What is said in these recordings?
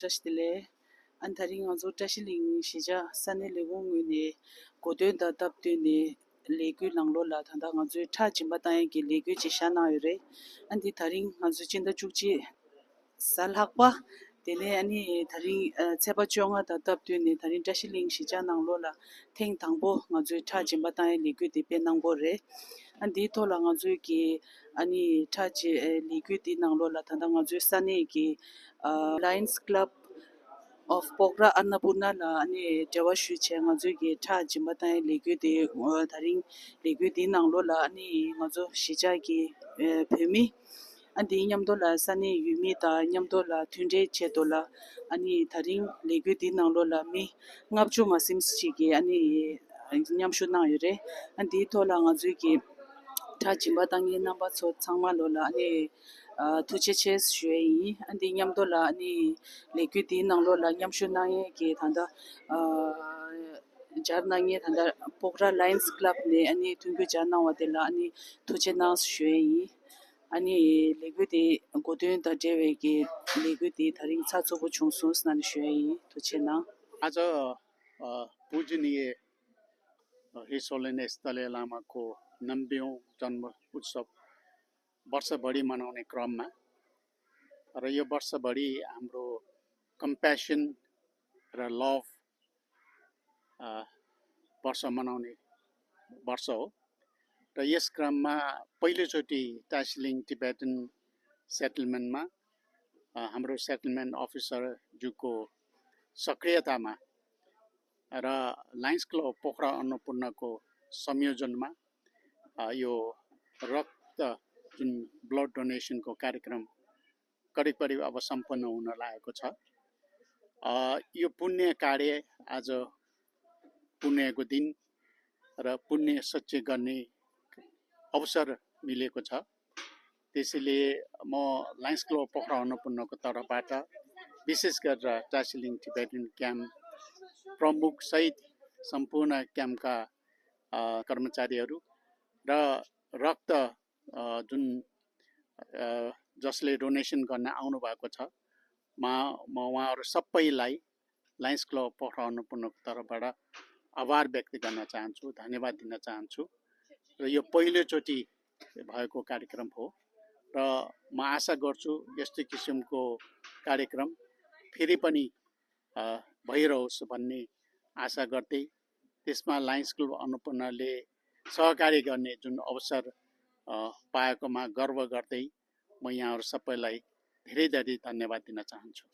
Tashiling and Taring on Tashiling Shija, Sunny Legung ni Ghuton da Taptu ni Legu Langlola, Tandangazu Tajimbataki Legu Chishana Ure, and the Taring Azuchinda Chuchi Salhakwa. Dele ani thari cheba chonga da taptu ni thari Tashiling shija nanglo la theng thangbo ngaju tha jimba tai ligu di pe nangbo re andi thola ngaju ki ani tha ji ligu di nanglo la thanda ngaju sani ki Lions Club of Pokhara Annapurna la ani jawa shu che ngaju ki tha jimba tai ligu di thari ligu di nanglo la ani ngaju shija ki phemi Andi nyamdola sani yumi ta nyamdola thunje chedola ani tharing legu di nanglo la mi ngapchu masim chigi ani nyamshu na yure andi thola ngaju ki tha chimba tangi namba so changma lola ani thuche ches shwei andi nyamdola ani legu di nanglo la nyamshu na ye ki thanda jarna nge thanda Pokhara Lions Club ne ani thunggu jana wadela ani thuche na shwei 아니 레그디 고든 다제웨기 레그디 다른 차초부 총수스난 쉐이 도체나 आज पूजनीय हिज holiness Dalai लामाको 90औं जन्म उत्सव वर्षभरि मनाउने क्रममा र यो वर्षभरि हाम्रो कम्प्यासन र लभ वर्ष मनाउने वर्ष हो र यस क्रममा पहिलोचोटि टासिलिङ टिबेटन सेटलमेन्टमा हाम्रो सेटलमेन्ट अफिसर जुको सक्रियतामा र लायन्स क्लब पोखरा अन्नपूर्णको संयोजनमा यो रक्त जुन ब्लड डोनेसनको कार्यक्रम करिब अब सम्पन्न हुन लागेको छ यो पुण्य कार्य आज पुण्यको दिन र पुण्य सच्चे गर्ने अवसर मिलेको छ त्यसैले म लायन्स क्लब पोखरा अन्नपूर्णको तर्फबाट विशेष गरेर टासिलिङ टिबेटन क्याम्प प्रमुख सहित सम्पूर्ण क्याम्पका कर्मचारीहरू र रक्त जुन जसले डोनेसन गर्न आउनु भएको छ म उहाँहरू सबैलाई लायन्स क्लब पोखरा अन्नपूर्णको तर्फबाट आभार व्यक्त गर्न चाहन्छु धन्यवाद दिन चाहन्छु र यो पहिलोचोटि भएको कार्यक्रम हो र म आशा गर्छु यस्तै किसिमको कार्यक्रम फेरि पनि भइरहोस् भन्ने आशा गर्दै त्यसमा लायन्स क्लब अन्नपूर्णले सहकार्य गर्ने जुन अवसर पाएकोमा गर्व गर्दै म यहाँहरू सबैलाई धेरै धेरै धन्यवाद दिन चाहन्छु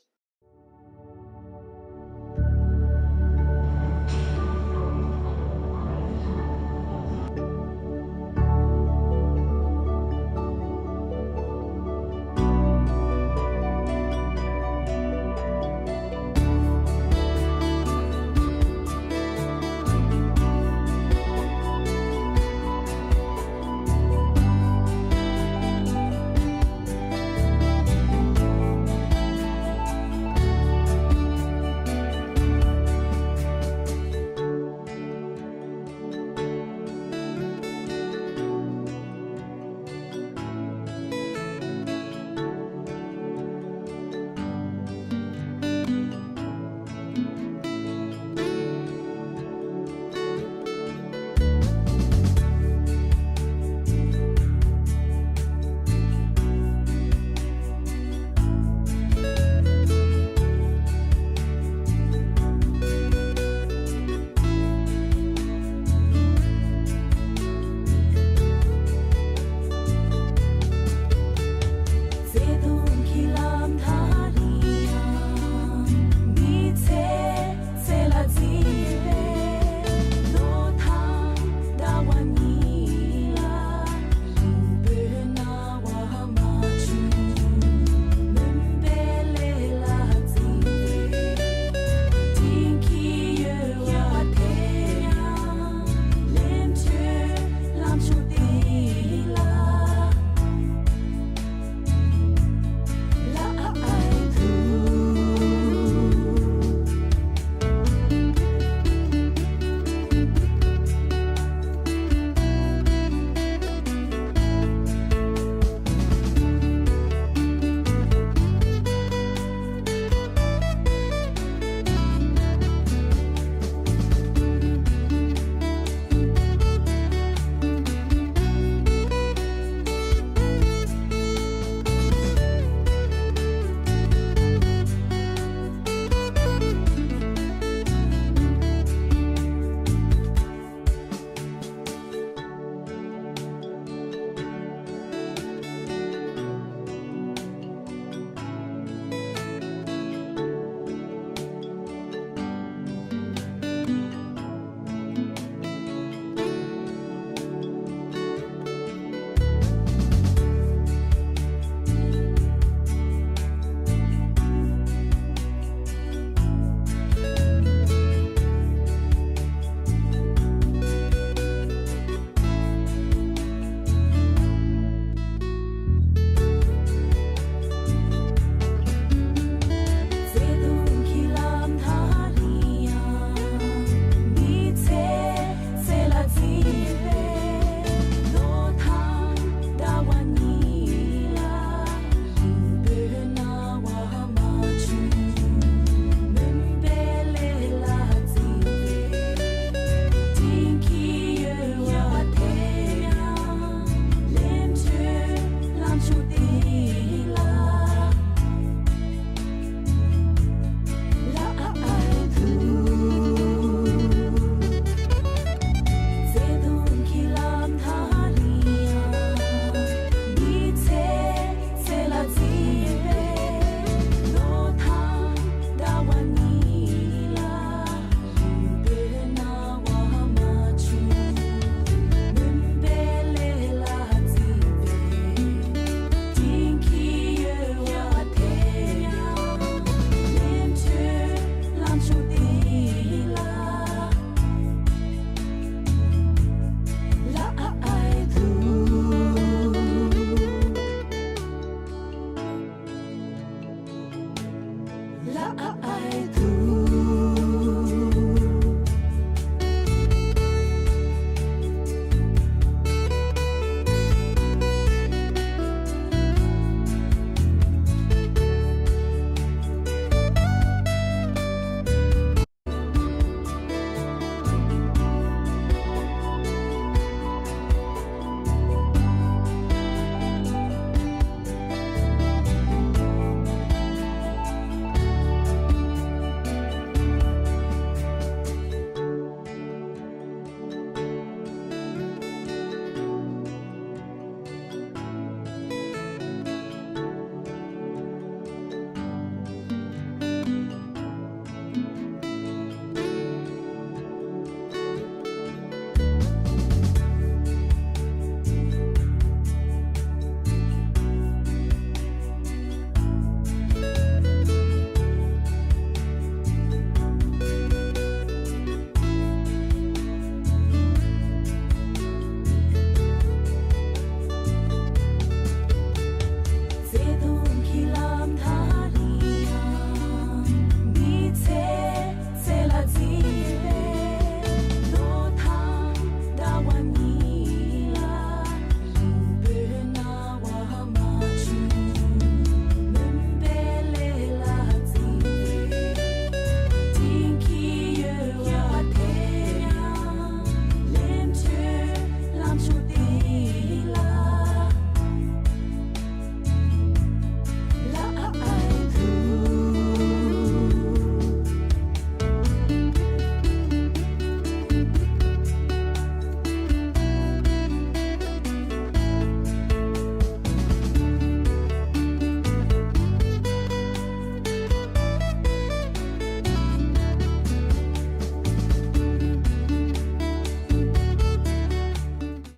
la ai tu